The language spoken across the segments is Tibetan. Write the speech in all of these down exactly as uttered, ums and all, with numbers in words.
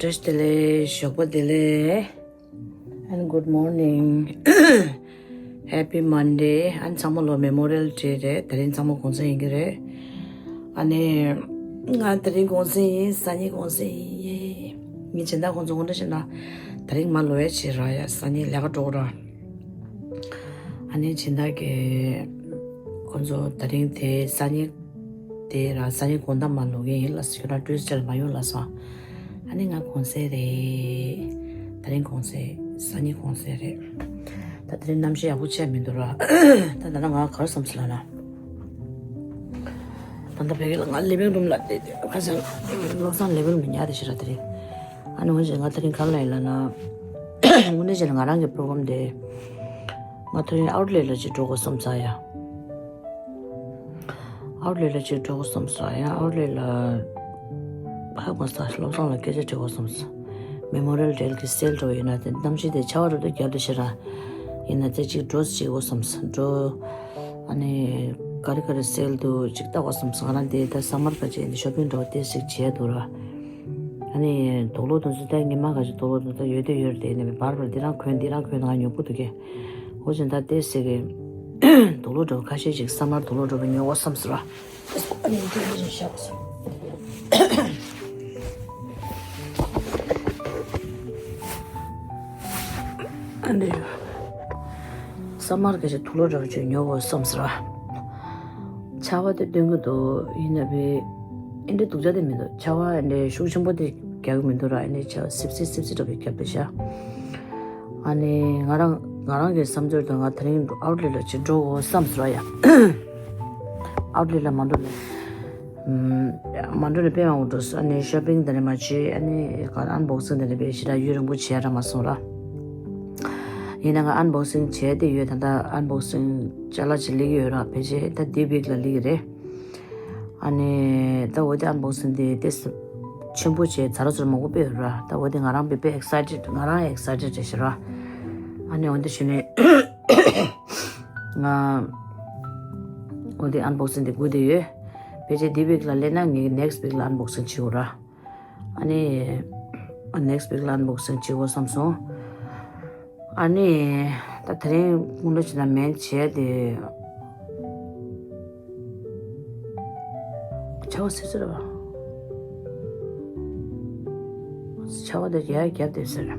བདེ་ལེགས། ཞོགས་པ་བདེ་ལེགས། And good morning. Happy Monday. ཨ་ནི་ཚང་མ་ལོ་Memorial Day རེད། དེ་རིང་ཚང་མ་གུང་སེང་ཡིན་གྱི་རེད། ཨ་ནི་ང་དེ་རིང་གུང་སེང་ཡིན། སང་ཉིན་གུང་སེང་ཡིན། ངས་སྦྱིན་བདག་ཁོང་ཚོ་དངོས་གནས་བྱས་ན་དེ་རིང་མ་ལོ་ཡ་བྱེད་ར་ཡ། སང་ཉིན་ལས་ཀ་འགྲོ་ར། ཨ་ནི་སྦྱིན་བདག་གིས་ཁོང་ཚོ་དེ་རིང་དེ་སང་ཉིན་དེ་ར་སང་ཉིན་དགོང་དག་མ་ལོག་གི་ཡིན་ལ་ཟེར། ཁྱོད་རང་ཏུས་ཆར་མ་ཡོང་ལ་སོང་། ཨ་ནི་ང་གུང་སེང་རེད། དེ་རིང་གུང་སེང་། སང་ཉིན་གུང་སེང་རེད། ད་དེ་རིང་གནམ་གཤིས་ཡག་པོ་ཆགས་མི་འདུག་ར། ད་ད་ལྟ་ང་ག་རེ་བསམ་སོང་ལབ་ན། ད་ལྟ་བོད་སྐད་ལ་ང་living room ལ་བསྡད་དེ་ཁ་སང་བློ་བཟང་living room ཉར་དེ་ཤི་ར་དེ་རིང་། ཨ་ནི་འོན་ཀྱང་ང་དེ་རིང་ག་ལ་ཡིན་ལབ་ན། དངོས་གནས་བྱས་ན་ང་རང་གི་པོ་རོ་གྷ་རམ་དེ། ང་དེ་རིང་ཨའུཊ་ལེཊ་ལ་ཅིག་འགྲོ་དགོས་བསམ་ཚར་ཡ། ཨའུཊ་ལེཊ་ལ་ཅིག་འགྲོ་དགོས་བསམ་ཚར་ཡ། ཨའུཊ་ལེཊ་ལ། ཧ་མ་ས་བློ་བཟང་ལ་སྐད་ཆ་དྲི་དགོས་བསམ་སོང་། Memorial Day གི་སེལ་འགྲོ་ཡོད་ན་དེ་གནམ་གཤིས་དེ་ཆར་པ་རུ་དུ་རྒྱབ་དུ་ཤི་ར། ཡིན་ན་དེ་ཅིག་འགྲོ་ཅིག་དགོས་བསམ་སོང་། འགྲོ། ཨ་ནི་ག་རེ་ག་རེ་སེལ་འདུག་ཅིག་ལྟ་དགོས་བསམ་སོང་། ང་རང་དེ་ད་སམ་མར་ག་ཅིག་ཡིན་དེ་ཤོ་པིང་འགྲོ་དེ་ཞིག་བྱས་འདུག་ར། ཨ་ནི་དུག་ལོག་དེ་ཚོ་ད་ཉི་མ་ག་ཅིག་དུག་ལོག་དེ་ཚོ་ཡོད་དེ་ཡོད་རེད། དེ་ནི་བར་བར་འདི་རང་གོན་འདི་རང་གོན་ང་ཉོབ་ཀྱི་འདུག་གས། འོ་ཅན་ད་དེ་ཟེར་གི་དུག་ལོག་འདྲ་བོ་ཁ་ཤས་ཤིག་སམ་མར་དུག་ལོག་འདྲ་བོ་ཉོ་དགོས་བསམ་སོང་ར། ཨ་ནི་འདི་འདི་རེད་ཤག་བསམ། ཨ་འདི་སམ་མར་ག་ཅིག་དུག་ལོག་འདྲ་བོ་ཅིག་ཉོ་དགོས་བསམ་སོང་ར། ཆར་པ་དེ་སྟོན་གྱི་འདུག་ཡིན་ན་བས་ཨེ་འདྲ་སྡུག་ཅག་དེ་མི་འདུག་ཆར་པ་ཨེ་འདྲ་ཤུགས་ཆེན་པོ་དེ་རྒྱག་གི་མི་འདུག་ར། ཨེ་འདྲ་ཆར་པ་སིབ་སིབ་སིབ་སིབ་འདྲ་བོ་རྒྱབ་བསྡད་ཤག་ཨ་ནི་ང་རང་ང་རང་གི་བསམ་ཚུལ་དང་ང་དེ་རིང་ཨའུཊ་ལེཊ་ལ་ཅིག་འགྲོ་དགོས་བསམ་སོང་ར་ཡ། ཨའུཊ་ལེཊ་ལ་མ་འགྲོ་ནས་མ་འགྲོ་ནས་དཔེ་མང་པོ་འགྲོ་སོང་། ཨ་ནི་ཤོ་པིང་དེ་ནས་མ་བྱས། ཨ་ནི་ག་ཨན་བོག་སིང་དེ་ནས་དཔེ་ཞེ་དྲག་ཡུན་རིང་པོ་བྱས་ར་མ་སོང་ར། ཡིན་ན་ང་ཨན་བོག་སིང་བྱས་ཏེ་ཡོད། ད་ལྟ་ཨན་བོག་སིང་ཅ་ལག་ཅིག་སླེབས་ཀྱི་ཡོད་ར། ཕལ་ཆེར་ད་འདི་ཝིག་ལ་སླེབས་ཀྱི་རེད། ཨ་ནི་ད་འོ་དེ་ཨན་བོག་སིང་དེ་ཏོག་ཙམ་ཆེན་པོ་བྱས་ཚར་ཚར་མང་པོ་སྤེལ་ཡོད་ར། ད་འོ་དེ་ང་རང་དཔེ་དཔེ་ཨེག་སའི་ཊེཌ། ང་རང་ཨེག་སའི་ཊེཌ་རེད་ཤག་ར། ཨ་ནི་འོ་དེ་བྱས་ནས་ང་འོ་དེ་ཨན་བོག་སིང་དེ་སྒུག་བསྡད་ཡོད། ཕལ་ཆེར་འདི་ཝིག་ལ་སླེབས་ན་ངས་ནེག་སི་ཊི་ཝིག་ལ་ཨན་བོག་སིང་བྱེད་དགོས་ར། ཨ་ནི་ནེག་སི་ཊི་ཝིག་ལ་ཨན་བོག་སིང་བྱེད་དགོས་བསམ་སོང་། ཨ་ནི་ད་དེ་རིང་དགུང་ལོ་ཕྱི་ན་མེད་བྱས་ཏེ། ཆར་པ་སིབ་སིབ་རེད་པ། ཆར་པ་དེ་རྒྱག་རྒྱབ་བསྡད་ཟེར།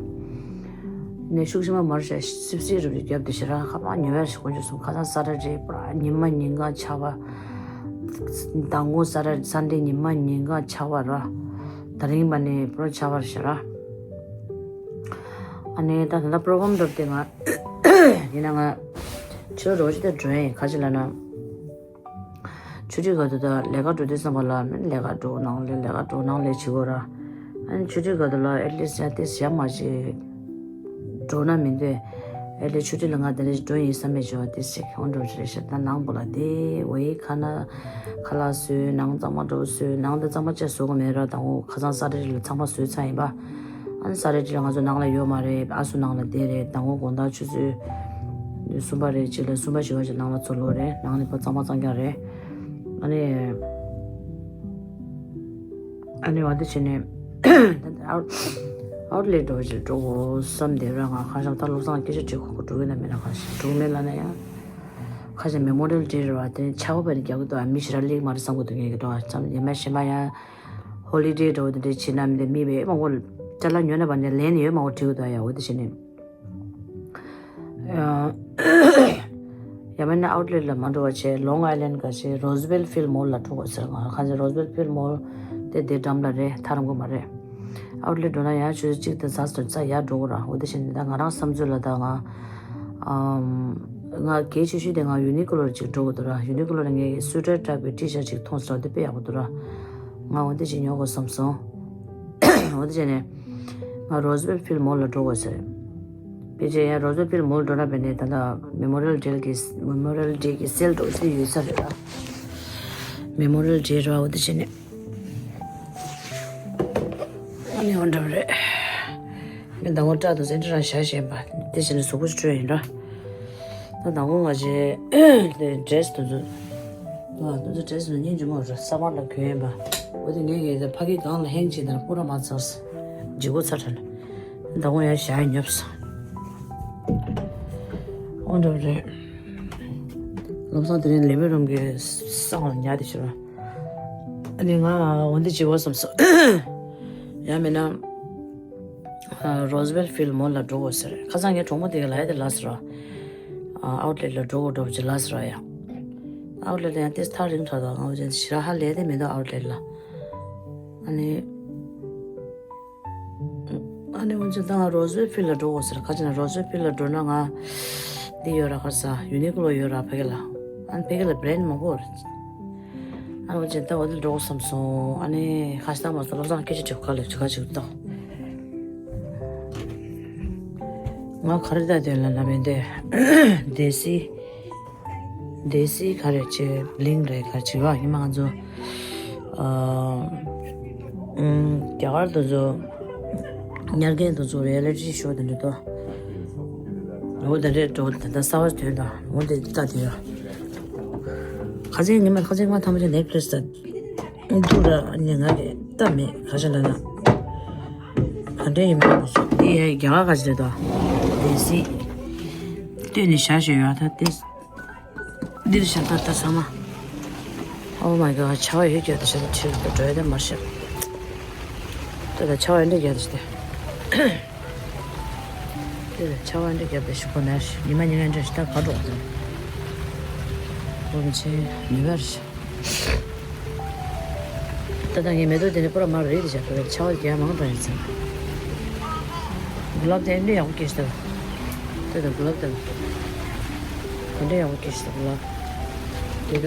ནས་ཤུགས་ཆེན་པོ་མར་བྱས་སིབ་སིབ་རེད་རྒྱབ་བསྡད་ཤག་ར། ཁ་པར་ཉོ་ཡར་ཞིག་དགོས་བྱུང་སོང་། ཁ་སང་ས་ཊར་ཌེ་པུ་ར་ཉི་མ་ཉིན་གང་ཆར་པ། མདང་དགོང་ས་ཊར་སན་ཌེ་ཉི་མ་ཉིན་གང་ཆར་པ་ར། དེ་རིང་པ་ནི་པུ་ར་ཆར་པ་རེད་ཤག་ར། ཨ་ནི་ད་ད་ལྟ་པོ་རོ་གྷ་རམ་འགྲོ་བསྡད་ང་། ཡིན་ན་ང་ཕྱི་ལོགས་རོགས་ཅིག་ད་འགྲོ་ཡིན། ག་ཅི་ལབ་ན། ཆུ་ཚོད་ག་དུས་ད་ལས་ཀ་འགྲོ་དུས་ཙམ་པ་ལ་མིན་ལས་ཀ་འགྲོ་ནང་ལས་ལས་ཀ་འགྲོ་ནང་ལས་བྱེད་དགོས་ར། ཨ་ནི་ཆུ་ཚོད་ག་དུས་ལ་ཨེཊ་ལིསཊ་ཡང་ཏོག་ཙམ་ཡར་མར་ཅིག་འགྲོ་ན་མི་འདོད། ཨེཊ་ལིསཊ་ཆུ་ཚོད་ལ་ང་དེ་འདྲ་ཞིག་འགྲོ་ཡིན་བསམ་པའི་བྱ་བ་ཏོག་ཙམ་ཅིག་འོང་འགྲོ་རེད་ཤག་ད་ནང་པོ་ལ་དེ་འོ་ཡི་ཁ་ན་ཁ་ལག་བཟོས། ནང་གཙང་མ་འགྲོ་བཟོས། ནང་དེ་གཙང་མ་བཅས་བཟོ་དགོས་མེད་ར། དང་པོ་ཁ་སང་ས་ཊར་ཌེ་ལ་ཚང་མ་བཟོས་ཚར་ཡིན་པ། ཨ་ནི་ས་ཊར་ཌེ་ལ་ང་ཚོ་ནང་ལ་ཡོད་མ་རེད། ཨ་སུ་ནང་ལ་བསྡད་རེད། དང་པོ་དགོང་དག་ཆུ་ཚོད་གསུམ་པ་རེད། གཅིག་ལ་གསུམ་པ་བཞི་པ་ཅིག་ནང་ལ་ཚུར་ལོག་རེད། ནང་ནས་ཕར་གཙང་མ་གཙང་རྐྱང་རེད། ཨ་ནི་ཨ་ནི་འོ་དེ་བྱས་ནས་ཨའུཊ་ཨའུཊ་ལེཊ་འགྲོ་ཅིག་འགྲོ་དགོས་བསམ་བསྡད་ར། ང་ཁ་ཤས་ད་བློ་བཟང་སྐད་ཆ་དྲིས། ཁོ་ཁོ་འགྲོ་གི་ན་མིན་ན། ཁ་ཤས་འགྲོ་གི་མེད་ལབ་ན་ཡང་། ཁ་ཤས་མེ་མོ་རི་ཡལ་ཌེ་རེད་པ། དེ་ནས་ཆར་པ་བས་ནས་རྒྱག་གི་འདུག་ཨ་མི་ཞེ་དྲག་སླེབས་མ་རེད་བསམ་གི་འདུག་ངས་ཀྱི་འདུག་ཨ་ཙམ་ཡ་མ་གཞན་པ་ཡང་ཧོ་ལི་ཌེ་འདྲ་བོ་དེ་འདྲ་བྱེད་ན་མི་འདུག་མི་བས་མང་པོ་ཅ་ལག་ཉོས་ན་པ་ནས་ལེན་ཡོད་མང་པོ་བྲིས་གི་འདུག་ཡ། འོ་དེ་བྱས་ནས་ཡ་མ་ནས་ཨའུཊ་ལེཊ་ལ་མ་འགྲོ་བ་བྱས། ལོང་ཨའི་ལན་ག་ཅིག་རོ་སི་ཝེལ་ཕིལ་མོལ་ལ་འགྲོ་དགོས་ཟེར། ང་ཁ་ཅིག་རོ་སི་ཝེལ་ཕིལ་མོལ་དེ་དེ་འགྲམ་ལ་རེད། ཐག་རིང་པོ་མ་རེད། ཨའུཊ་ལེཊ་འགྲོ་ན་ཡང་ཆུ་ཚོད་གཅིག་དང་ཙག་ཙག་ཙག་ཡར་འགྲོ་དགོས་ར། འོ་དེ་བྱས་ནས་ད་ང་རང་བསམ་ཚུལ་ལ་ད་ང་ཨམ། ང་གལ་ཆེ་ཤོས་དེ་ང་ཡུ་ནི་ཀོ་ལོ་ལ་ཅིག་འགྲོ་དགོས་འདུག་ར། ཡུ་ནི་ཀོ་ལོ་ལ་ངས་སུ་ཊར་ཊའིབ་ཀྱི་ཊི་ཤར་ཊི་ཅིག་མཐོང་སོང་ར། དེ་དཔེ་ཡག་པོ་འདུག་ར། ང་འོ་དེ་ཅིག་ཉོ་དགོས་བསམ་སོང་། འོ་དེ་བྱས་ནས་ང་རོ་སི་ཝེལ་ཕིལ་མོལ་ལ་འགྲོ་དགོས་ཟེར། ཕལ་ཆེར་ཡང་རོ་སི་ཝེལ་ཕིལ་མོལ་འགྲོ་ན་བས་ནས་ད་ལྟ་མེ་མོ་རི་ཡལ་ཌེ་གི་མེ་མོ་རི་ཡལ་ཌེ་གི་སེལ་འགྲོ་སྲིད་ཡོད་ས་རེད་ར། མེ་མོ་རི་ཡལ་ཌེ་ར། འོ་དེ་བྱས་ནས། ཨ་ནི་འོ་འདྲ་བ་རེད། ངས་ཟླ་ངོ་སྐྲ་དང་ཟེ་འདྲ་རང་བཞག་བཞིན་པ་དེ་བྱས་ནས་གཟུགས་པོ་ཞིག་བཀྲུས་ཡིན་ར། ད་ཟླ་ངོ་ང་ཚོའི་དེ་ཌེ་རེ་སི་དེ་ཚོ། ང་དེ་ཚོ་ཌེ་རེ་སི་དེ་ཚོ་སྙིང་རྗེ་མོ་རེད། ས་མར་ལ་གྱོན་ཡིན་པ། འོ་དེ་ངས་ངས་ཕ་གི་སྒང་ལ་ཧེང་བྱས་ནས་སྤུ་ར་མ་ཚར། ལྗིད་པོ་ཚ་དྲགས་ནས། ཟླ་ངོ་ཡར་བཞག་ཡ་ཉོབ་སོང་། འོ་འདྲ་རེད། ལམ་སང་དེ་རིང་ལི་ཝིང་རུམ་གྱི་སང་ལ་ཉལ་བསྡད་ཤག་ར། ཨ་ནི་ང་འོ་འདི་བྱེད་དགོས་བསམ་སོང་། ཡང་མིན་ན། ཨ། རོ་སི་ཝེལ་ཕིལ་མོལ་ལ་འགྲོ་དགོས་ཟེར། ཁ་སང་ངའི་གྲོགས་མོ་དེ་ག་ལ་ཡ་དེ་ལབ་སོང་། ཨ། ཨའུ་ཊི་ལེཊ་ལ་འགྲོ་དགོས་འགྲོ་བྱེད་ལབ་སོང་ཡ། ཨའུ་ཊི་ལེཊ་ལ་ཡང་ཏོག་ཙམ་ཐག་རིང་དྲགས་འདུག་ང་འུ་ཅག་ཞེ་དྲག་ཧ་ལས་དེ་མི་འདུག་ཨའུ་ཊི་ལེཊ་ལ། ཨ་ནི། ཨ་ནི་འུ་ཅག་ད་ང་རོ་སི་ཝེལ་ཕིལ་ལ་འགྲོ་དགོས་ཟེར། ཁ་ཅིག་ན་རོ་སི་ཝེལ་ཕིལ་ལ་འགྲོ་ན་ང་འདི་ཡོད་ར། ག་རེ་ཟེར། ཡུ་ནི་ཀོ་ལོ་ཡོད་ར་ཕ་གི་ལ། ཨ་ནི་ཕ་གི་ལ་བྷི་རེན་ཌི་མང་པོ་རེད། ཨ་ནི་འུ་ཅག་ད་འོ་དེ་འགྲོ་དགོས་བསམ་སོང་། ཨ་ནི་ཁ་ཤས་ད་མ་སོང་། བློ་བཟང་སྐད་ཆ་དྲི་ག་ལབ་ཅིག་ག་ཅིག་ལྟོས། ང་ག་རེ་ལྟ་དོན་ལ་ལབ་ཡིན་ཏེ། སྡེ་སྲིད། སྡེ་སྲིད་ག་རེ་བྱེད། བྷི་ལིང་རེད་ག་རེ་བྱེད་པ། ཉི་མ་ང་ཚོ། ཨ། ཨུམ། རྒྱ་གར་དུ་ཚོ། ཉར་མཁན་དུ་ཚོ་རི་ཡེ་ལི་ཊི་ཤོ་དེ་འདྲ་དོ། འོ་དེ་འདྲས་འགྲོ་དེ་འདྲ་གསར་པ་དོན་དང་འོ་དེ་ལྟ་དེ་ཡོད། ཁ་སང་ཉི་མ་ཁ་སང་ང་ཐམས་ཅད་ནེཊ་ཕི་ལིག་སི་ལ་འདུག་ར། ཨ་ནི་ང་གི་ལྟ་མེད། ག་ཞིག་ལབ་ན། ག་འདྲས་ཡིན་པ་ཞིག་འདི་ཡ་རྒྱ་གར་ག་ཞིག་རེད་དོ། སྡེ་སྲིད། སྟོད་ནས་བཞག་བཞག་ཡོད་ད་དེ། འདིར་བཞག་ད་ད་ཚང་མ། Oh my god ཆར་པ་ཡོད་རྒྱུ་དེ་ཞིག་ཁྲིར་དུ་འགྲོ་ཡ་དེ་མར་ཤག་ད་ད་ཆར་པ་འདི་རྒྱབ་དེ་ཞིག་དེ། དེ་ལ་ཆར་པ་འདི་རྒྱབ་པའི་ཤུགས་པ་ནར་ཞིག་ཉི་མ་ཉི་མ་འདྲ་ཞིག་ད་ག་འགྲོ་བ་དང་། འོ་མི་ཆེ་ནུས་པར་ཞིག་ད་ད་ངའི་མེ་ཏོག་དེ་ནི་པུ་ར་མར་རེད་དེ་བཞག་པ་རེད། ཆར་པ་རྒྱག་མང་དྲགས་ཡིན་ཙང་། གུ་ལབ་དེ་འདྲ་ཡག་པོ་སྐྱེས་ཤག་ད། དེ་ད་གུ་ལབ་དེ་ག་འདྲ་ཡག་པོ་སྐྱེས་ཤག་ད་གུ་ལབ་དེ་ད།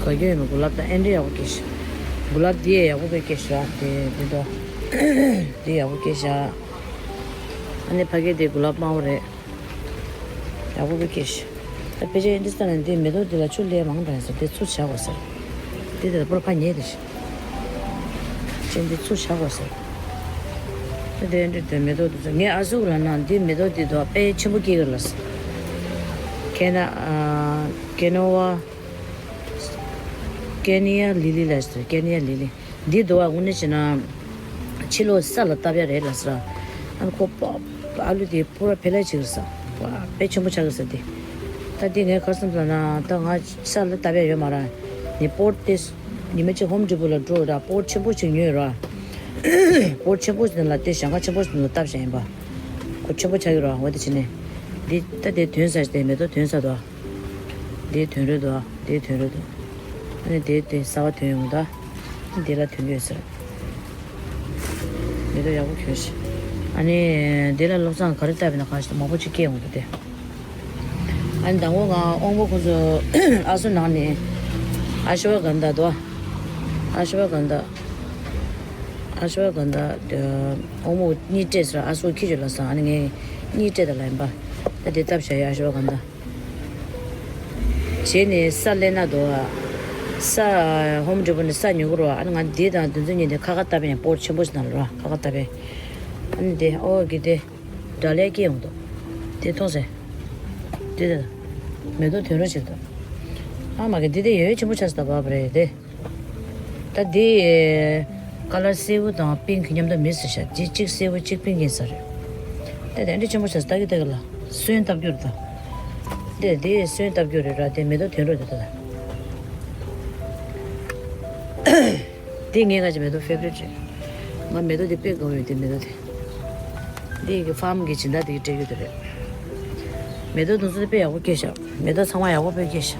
ག་གེ་ཡིན་ནོ་གུ་ལབ་ད་ཨེ་འདྲ་ཡག་པོ་སྐྱེས་ཤག་གུ་ལབ་དེ་ཡག་པོ་དཔེ་སྐྱེས་ཤག་དེ་དེ་ད། དེ་ཡག་པོ་སྐྱེས་ཤག་ཨ་ནི་ཕ་གི་དེ་གུ་ལབ་དམར་པོ་རེད། ཡག་པོ་དཔེ་སྐྱེས་ཤག་ད་ཕལ་ཆེར་ཨིན་ཌི་སི་ཊན་ལ་འདི་མེ་ཏོག་འདི་ལ་ཆུ་ལས་མང་དྲགས་ཟེར། དེ་ཚུར་བཞག་དགོས་ཟེར། དེ་དེ་ལ་པུ་ར་ཕར་ཉལ་དེ་ཤག་ཅན་དེ་ཚུར་བཞག་དགོས་ཟེར། དེ་དེ་འདྲ་དེ་མེ་ཏོག་དེ་ཚོ་ངས་ཨ་ཟུག་ལབ་ན་འདི་མེ་ཏོག་འདི་དོ་དཔེ་ཆེན་པོ་སྐྱེ་གི་ལ་ཟེར། ཁེ་ན་ཨ་ཁེ་ནོ་བ། ཀེ་ནི་ཡ་ལི་ལི་ལ་ཟེར། ཀེ་ནི་ཡ་ལི་ལི། འདི་དོ་བ་དངོས་གནས་བྱས་ན་ཕྱི་ལོགས་ས་ལ་བཏབ་ཡ་རེད་ལ་ཟེར། ཨ་ནི་ཁོ་པ་ཨ་ལུ་དེ་པུ་ར་འཕེལ་ལ་ཅིག་རེད་ཟེར། པ་དཔེ་ཆེན་པོ་ཆགས་ཀྱི་ཟེར་དེ། ད་འདི་ངས་ག་རེ་བསམ་ལབ་ན་ད་ང་ས་ལ་བཏབ་ཡ་ཡོད་མ་རེད། ནི་པོཊ་དེ་ཉི་མ་གཅིག་ཧོམ་ཌི་པོ་ལ་འགྲོ་ར། པོཊ་ཆེན་པོ་ཅིག་ཉོས་ར། པོཊ་ཆེན་པོ་ཞིག་ལ་དེ་ཞང་ཁ་ཆེན་པོ་ཞིག་ལ་བཏབ་བཞག་ཡིན་པ། ཁོ་ཆེན་པོ་ཆགས་ཀྱི་ར། འོ་དེ་བྱས་ནས་འདི་ད་དེ་ཐོན་ས་དེ་མེ་ཏོག་ཐོན་ས་དོ། དེ་ཐོན་རེད་དོ། དེ་ཐོན་རེད་དོ། ཨ་ནི་དེ་དེ་གསར་པ་ཐོན་ཡོང་ད། དེ་ལ་ཐོན་གྱི་ཡོད་ཟེར། མེ་ཏོག་ཡག་པོ་གྱོན་ཤག་ཨ་ནི་དེ་ལ་བློ་བཟང་ག་རེ་བཏབ་ཡིན་ན་གང་ཞིག་མང་པོ་ཅིག་སྐྱེས་ཡོང་འདུག་སྟེ། ཨ་ནི་དང་པོ་ང་དབང་པོ་ཁོ་ཚོ་ཨ་སུ་ནང་ནས་ཨ་ཤི་ཝ་གན་དྷ་དོ། ཨ་ཤི་ཝ་གན་དྷ། ཨ་ཤི་ཝ་གན་དྷ་དབང་པོ་གཉིས་སྤྲད་ཟེར། ཨ་སུ་ཁྱི་ཆོ་ལ་སང་ཨ་ནི་ངས་གཉིས་སྤྲད་ད་ལ་ཡིན་པ། ད་དེ་བཏབ་བཞག་ཡོད་ཨ་ཤི་ཝ་གན་དྷ། བྱས་ནས་ས་ལེན་ན་འདུག་ཨ། ས་ཧོམ་ཌི་པོ་ནས་ས་ཉོ་གི་རེད་བ། ཨ་ནི་ང་འདི་དང་དེ་ཚོ་གཉིས་དེ་ཁ་ཁ་བཏབ་ཡང་པོར་ཆེན་པོ་ཞིག་ནང་ལ་ར་ཁ་ཁ་བཏབ་ཡང་། ཨ་ནི་དེ་ཨོ་གི་དེ་འདྲ་ལས་སྐྱེ་ཡོང་འདུག་དེ་མཐོང་ཟེར། དེ་དེ་མེ་ཏོག་དོན་རོ་ཞིག་འདུག་ཨ་མ་གི་འདི་དེ་ཡོད་ཆེན་པོ་ཆགས་སུ་ད་བབ་རེད་དེ། ད་འདི་ཀ་ལར་སེར་པོ་དང་པིང་ཀི་མཉམ་དུ་མིག་སི་བྱས། འདི་གཅིག་སེར་པོ་གཅིག་པིང་ཀི་ཡིན་ས་རེད། ད་དེ་འདྲ་ཆེན་པོ་བྱས་ད་གི་ད་གི་ལ་སོན་བཏབ་རྒྱུ་རེད་ད། དེ་དེ་སོན་བཏབ་རྒྱུ་རེད་ར། དེ་མེ་ཏོག་ཐོན་རོགས་དེ་ད་ད། དེ་ངའི་ཁ་ཅིག་མེ་ཏོག་ཕེ་ཝ་རི་ཊི་རེད། ང་མེ་ཏོག་དེ་དཔེ་དགའ་བོ་ཡོད་དེ་མེ་ཏོག་དེ། འདི་ཡི་གེ་ཕཱམ་གི་སྦྱིན་བདག་དེ་གི་སྤྲད་རྒྱུ་དེ་རེད། མེ་ཏོག་དེ་ཚོ་དེ་དཔེ་ཡག་པོ་སྐྱེས་ཤག་མེ་ཏོག་ཚང་མ་ཡག་པོ་དཔེ་སྐྱེས་ཤག་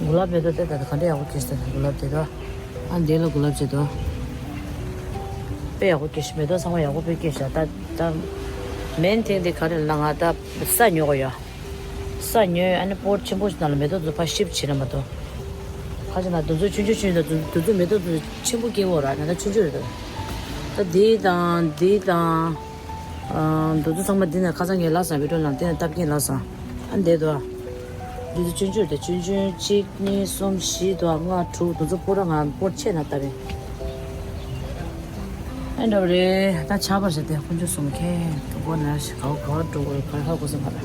གུ་ལབ་མེ་ཏོག་དེ་ད་ད་ག་འདྲ་ཡག་པོ་སྐྱེས་ཤག་གུ་ལབ་དེ་ད། ཨ་འདི་ལ་གུ་ལབ་བྱེད་དོ། དཔེ་ཡག་པོ་སྐྱེས་ཤག་མེ་ཏོག་ཚང་མ་ཡག་པོ་དཔེ་སྐྱེས་ཤག་ད་ད། མེན་ཐིང་དེ་ག་རེ་ལབ་ན་ང་ད་ས་ཉོ་གི་ཡོད། ས་ཉོས་ཨ་ནི་པོཊ་ཆེན་པོ་ཞིག་ནང་ལ་མེ་ཏོག་ཚོ་ཕར་ཤིབ་བྱེད་ན་མ་གཏོགས། ཁ་ཅིག་ན་དེ་ཚོ་ཆུང་ཆུང་ཆུང་ཆུང་དང་དེ་ཚོ་མེ་ཏོག་དེ་ཚོ་ཆེན་པོ་སྐྱེ་བོ་ར་ན་ད་ཆུང་ཆུང་རེད་ད། ད་འདི་དང་འདི་དང་། ཨ་དེ་ཚོ་ཚང་མ་འདི་ནས་ཁ་སང་ངས་ལབ་སོང་བི་ཌི་ཡོ་ནང་འདི་ནས་བཏབ་ཀྱིན་ལབ་སོང་། ཨ་འདི་དོ། འདི་ཚོ་ཆུང་ཆུང་རེད་ད་ཆུང་ཆུང་གཅིག་གཉིས་གསུམ་བཞི་དོ་ལྔ་དྲུག་དེ་ཚོ་པོ་ར་ང་པོ་ཆེ་ན་བཏབ་པས། ཨེ་འདྲ་བ་རེད། ད་ཆར་པ་ཞིག་དེ་དཀོན་མཆོག་གསུམ་མཁྱེན། དུ་གོ་ན་ཞིག་ག་བ་ག་བ་འགྲོ་དགོས་རེད་ག་ཧ་གོ་སོང་ང་ལ།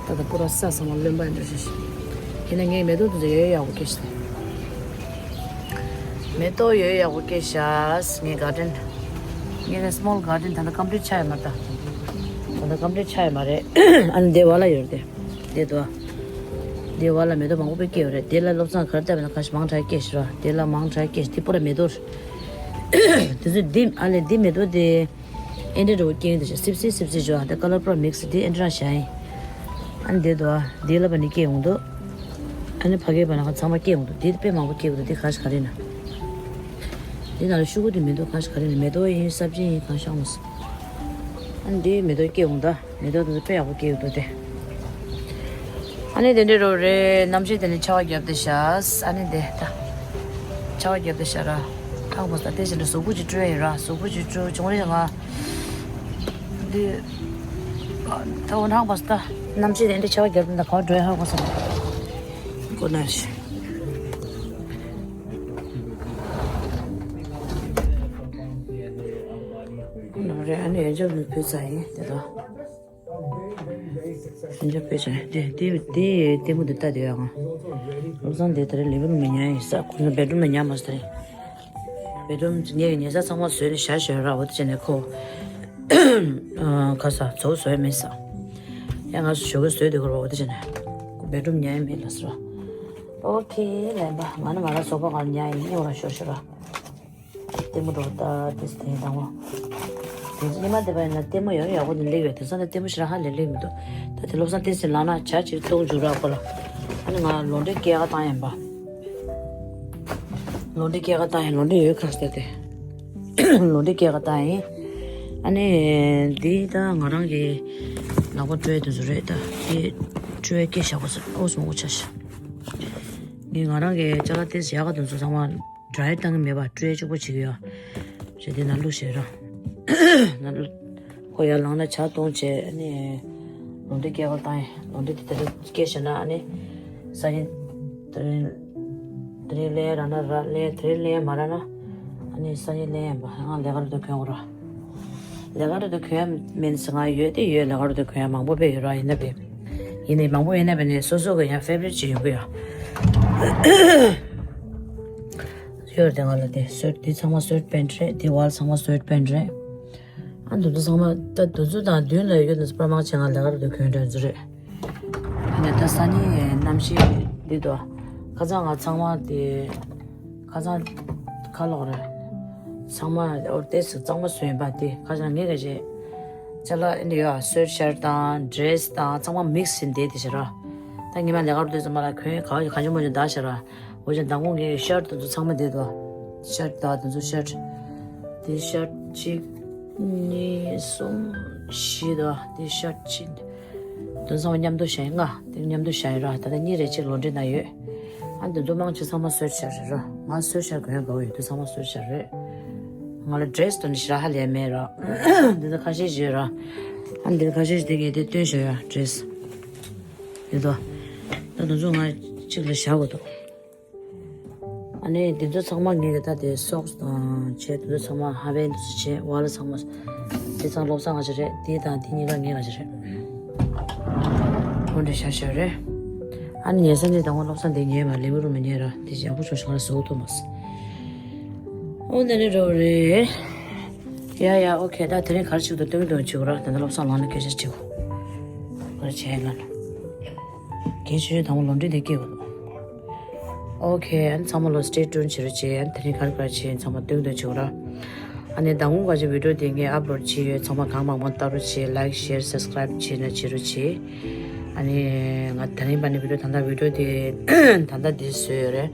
ད་ད་པུ་ར་ས་ཚང་མ་རློན་པ་འདྲ་ཞིག་ཞིག་ཡིན་ན་ངས་མེ་ཏོག་དེ་ཚོ་ཡོད་ཡག་པོ་སྐྱེས་ཤག་སྟེ། མེ་ཏོག་ཡོད་ཡག་པོ་སྐྱེས་ཤག་ངའི་གར་ཌེན། ངའི་ནི་སི་མོལ་གར་ཌེན་ད་ལྟ་ཀམ་པི་ལིཊ་ཆགས་ཡོད་མ་རེད་ད། ད་ལྟ་ཀམ་པི་ལིཊ་ཆགས་ཡོད་མ་རེད། ཨ་ནི་འདི་བ་ལ་ཡོད་རེད་དེ། འདི་དོ། འདི་བ་ལ་མེ་ཏོག་མང་པོ་དཔེ་སྐྱེས་ཡོད་རེད། འདི་ལ་བློ་བཟང་གར་ལྟ་བས་ན་ཁ་ཤས་མང་དྲགས་སྐྱེས་ཤག་ར། འདི་ལ་མང་དྲགས་སྐྱེས་ཤག་འདི་པོ་ར་མེ་ཏོག་རེད། དེ་ཚོ་འདི་ཨ་ལས་འདི་མེ་ཏོག་དེ། ཨེ་འདྲ་འདྲ་བོ་སྐྱེས་འདུག་ཤག་སིབ་སིབ་སིབ་སིབ་བྱོས་ཨ། དེ་ཀ་ལར་པུ་ར་མིག་སི་འདི་ཨེ་འདྲ་རང་བཞག་ཡིན། ཨ་ནི་འདི་དོ་ཨ། འདི་ལ་བ་ནི་སྐྱེས་ཡོང་འདུག་ཨ་ནི་ཕ་གིའི་བ་ན་ཁ་ཚང་མ་སྐྱེས་ཡོང་འདུག་འདི་དཔེ་མང་པོ་སྐྱེས་ཡོང་འདུག་འདི་ག་ཞིག་ག་རེ་ན། འདི་ནང་ལ་ཤུ་གུ་དེ་མི་འདུག་ག་ཞིག་ག་རེ་ན། མེ་ཏོག་ཡིན་སབ་ཇི་ཡིན་གང་ཤོང་མོ་སི། ཨ་ནི་འདི་མེ་ཏོག་སྐྱེས་ཡོང་ད། མེ་ཏོག་དེ་ཚོ་དཔེ་ཡག་པོ་སྐྱེས་ཡོད་འདུག་སྟེ། ཨ་ནི་དེ་འདྲའི་རོ་རེད། གནམ་གཤིས་དེ་ནི་ཆར་པ་བརྒྱབ་བསྡད་ཤག་ཨ་ནི་དེ་ད། ཆར་པ་བརྒྱབ་བསྡད་ཤག་ར། ཧང་པོ་ས་དེ་བཞིན་དུ་གཟུགས་པོ་ཅིག་བཀྲུས་ཡིན་ར། གཟུགས་པོ་ཅིག་བཀྲུས་བྱུང་རེད་ང་། འདི། ད་འོ་ཧང་པོ་ས་ད། གནམ་གཤིས་དེ་འདྲའི་ཆར་པ་བརྒྱབ་བསྡད་ད་ག་བ་འགྲོ་ཡ་ཧང་པོ་ས་ད། གོ་ན་ཤི། ནང་རེ་ཨ་ནི་ཡོན་ཆབ་ནས་ཕུལ་ཚར་ཡིན་དེ་དག་འཇོག་པའི་བྱ་དེ་དེ་དེ་ལྟད་མོ་འདི་ལྟ་དེ་ཡང་། བློ་བཟང་དེ་དེ་རིང་ལིང་རུམ་ནས་ཉལ་ཡིན་ས། ཁོ་ཚོ་བེད་རུམ་ནས་ཉལ་མ་སོང་དེ་རིང་། བེད་རུམ་ངས་ཉལ་ས་ཚང་མ་བཟོས་ནས་བཞག་ཞོར་ར་འོ་དེ་བྱས་ནས་ཁོ། ཁ་ས་ཚོ་བཟོས་མེད་ས། ཡང་ང་ཚོ་ཞོགས་ཀས་བཟོས་དེ་ཁོ་ར་འོ་དེ་བྱས་ནས། ཁོ་བེད་རུམ་ཉལ་ཡིན་མེད་ལ་ཟེར་བ། ཨོ་ཁེ་ལན་པ་ང་ནི་ང་རང་སོ་པ་གང་ཉལ་ཡིན་སྙིང་ར་ཤོར་ཤོར་ར། ལྟད་མོ་འགྲོ་ད་ཏིས་དེ་དང་བོ། དེ་ཉི་མ་དེ་བས་ན་ལྟད་མོ་ཡོད་ཡག་པོ་ནི་ལེགས་ཡོད་དེང་སང་ད་ལྟད་མོ་ཞེ་དྲག་ཧ་ལས་ལེགས་མི་འདུག་ད་དེ་བློ་བཟང་ཏིས་ལངས་ན་ཇ་ཅིག་བཏུང་འཇུག་ར་ཁོ་ལ། ཨ་ནི་ང་ལོ་འདྲེ་སྐྱེལ་ག་བཏང་ཡིན་པ། ལོ་འདྲེ་སྐྱེལ་ག་བཏང་ཡིན་ལོ་འདྲེ་ཡོད་ཁ་ཟེར་ཏེ། ལོ་འདྲེ་སྐྱེལ་ག་བཏང་ཡིན། ཨ་ནི། འདི་ད་ང་རང་གི་ལག་པ་བཀྲུ་ཡ་དེ་ཚོ་རེད་ད། འདི་བཀྲུ་ཡ་སྐྱེལ་བཞག་པ་ཚོ་ཨོ་སོང་ཨོ་ཆ་ཤ། འདི་ང་རང་གི་ཅ་ལག་ཏིས་ཡག་ག་དེ་ཚོ་ཚང་མ། ཌ་རའི་བཏང་གི་མེད་པ་སྤྲོས་གཅིག་པོ་བྱེད་ཀྱི་ཡོད། རེད་དེ་ནང་བླུགས་བྱེད་རོགས། ནང་བླུགས། ཁོ་ཡར་ལངས་ན་ཇ་བཏུང་བྱས་ཨ་ནི། ལོ་འདྲེ་སྐྱེལ་ག་བཏང་ཡིན་ལོ་འདྲེ་དེ་ལྟར་སྐྱེལ་བྱས་ན་ཨ་ནི། སང་ཉིན། དེ་རིང་། དེ་རིང་ལེན་རག་ན་རག་ལེན་དེ་རིང་ལེན་མ་རག་ན། ཨ་ནི་སང་ཉིན་ལེན་ཡིན་པ་ང་ལས་ཀ་རུ་དུ་གྱོན་དགོས་ར། ལས་ཀ་རུ་དུ་གྱོན་ཡ་མིན་སི་ང་ཡོད་དེ་ཡོད་ལས་ཀ་རུ་དུ་གྱོན་ཡ་མང་པོ་དཔེ་ཡོད་ར་ཡིན་ན་བས། ཡིན་ནའི་མང་པོ་ཡིན་ན་བས་ནི་སོ་སོ་གི་ཡང་ཕེ་བ་རི་ཊི་ཅིག་ཡོང་གི་ཡོད། ཡོད་རེད་ང་ལ་དེ་སུའེ་ཊི་འདི་ཚང་མ་སུའེ་ཊི་པེན་ཊི་རེད། འདི་ཝལ་ཚང་མ་སུའེ་ཊི་པེན་ཊི་རེད། ཨ་འདི་ཚོ་ཚང་མ་ད་འདི་ཚོ་དང་མདུན་ལ་ཡོད་ནི་པར་མང་ཆེ་ང་ལས་ཀ་རུ་དུ་གྱོན་འདྲ་ཚོ་རེད། ཨ་ནི་ད་སང་ཉིན་གནམ་གཤིས་འདི་དོ། ཁ་སང་ང་ཚང་མ་དེ། ཁ་སང་ཁ་ལོག་རེད། ཚང་མ་ཨོར་ཏེ་སི་གཙང་མ་བཟོས་ཡིན་པ་དེ་ཁ་སང་ངས་ག་བྱས། ཅ་ལག་ཨེ་འདི་ཡོད་ཨ་སུའེ་ཊི་ཤར་ཊི་དང་ཌི་རེ་སི་དང་ཚང་མ་མིག་སི་ཡིན་བསྡད་དེ་བྱས་ར། ད་ངས་མ་ལས་ཀ་རུ་དུས་ཚང་མ་ལ་གོན་ག་བ་གང་བྱུང་མ་བྱུང་འདག་བྱས་ར། འོ་ཅག་མདང་དགོང་ངས་ཤར་ཊི་དེ་ཚོ་ཚང་མ་བསྡད་དོ། ཤར་ཊི་དང་དེ་ཚོ་ཤར་ཊི། དེ་ཤར་ཊི་གཅིག་གཉིས། གསུམ། བཞི་དོ། དེ་ཤར་ཊི་གཅིག་དེ་ཚང་མ་མཉམ་དུ་བཞག་ཡིན་ལྔ། དེ་མཉམ་དུ་བཞག་ཡིན་ར། ད་ལྟ་གཉིས་རེ་གཅིག་ལོ་འདྲེ་ན་ཡོད། ཨ་འདི་ཚོ་མང་ཆེ་ཚང་མ་སུའེ་ཊི་ཤར་ཊི་རེད་ར། ང་སུའེ་ཊི་ཤར་ཊི་གོན་དགའ་བོ་ཡོད་དེ་ཚང་མ་སུའེ་ཊི་ཤར་ཊི་རེད། ང་ལ་ཌི་རེ་སི་དོན་ཞེ་དྲག་ཧ་ལས་མེད་ར། འདི་ཚོ་ཁ་ཤས་ཤིག་ཡོད་ར། ཨ་འདི་ཁ་ཤས་ཤིག་དེ་གས་དེ་སྟོན་ཞོར་ཡ་ཌི་རེ་སི། ཡོད་དོ། ད་དེ་ཚོ་ང་གཅིག་ལ་བཞག་དགོས་འདུག་ཨ་ནི་འདི་ཚོ་ཚང་མ་ངེད་ཀྱི་ད་དེ་སོག་སི་དང་བྱས་དེ་ཚོ་ཚང་མ་ཧ་བན་དེ་ཚོ་བྱས་ཝལ་ཚང་མ། དེ་ཚང་བློ་བཟང་ང་ཅིག་རེད། དེ་དང་དེ་གཉིས་ཀ་ངེད་ང་ཅིག་རེད། འོ་འདྲ་ཤ་ཤ་རེད། ཨ་ནི་ཉལ་ས་ནས་དང་པོ་བློ་བཟང་དེ་ཉལ་མ་ལེ་བི་རུམ་ལ་ཉལ་ར་དེ་ཡག་པོ་བྱུང་ཞིང་ལ་བཟོ་ཐུབ་མ་སོང་། འོ་འདི་ནི་འགྲོ་རེད། ཡ་ཡ་ཨོ་ཁེ་ད་དེ་རིང་ག་རེ་བྱེད་དུ་སྟོན་སྟོན་བྱེད་དགོས་ར། དེ་འདྲ་བློ་བཟང་ལངས་ནས་སྐད་ཆ་བྱེད་དགོས། ག་རེ་བྱས་ལ་ན། གལ་ཆེ་ཆུང་དང་པོ་ལོ་འདྲི་དེ་སྐྱེས་དགོས། ཨོ་ཁེ་ཨ་ནི་ཚང་མ་ལོ་སི་ཊེ་ཊུན་བྱེད་རོགས་བྱེད། ཨ་ནི་དེ་རིང་ག་རེ་ག་རེ་བྱེད་ཚང་མ་སྟོན་སྟོན་བྱེད་དགོས་ར། ཨ་ནི་མདང་དགོང་ག་ཅིག་བི་ཌི་ཡོ་དེ་ངས་ཨབ་ལོཌ་བྱས་ཡོད། ཚང་མ་གང་མང་མང་ལྟ་རོགས་བྱེད། ལའིཀ་ཤེར་སབ་སི་ཀ་རའིབ་བྱེད་ན་བྱེད་རོགས་བྱེད། ཨ་ནི་ང་དེ་རིང་པ་ནི་བི་ཌི་ཡོ་ད་ལྟ་བི་ཌི་ཡོ་དེ་ད་ལྟ་འདི་བཟོས་ཡོད་རེད།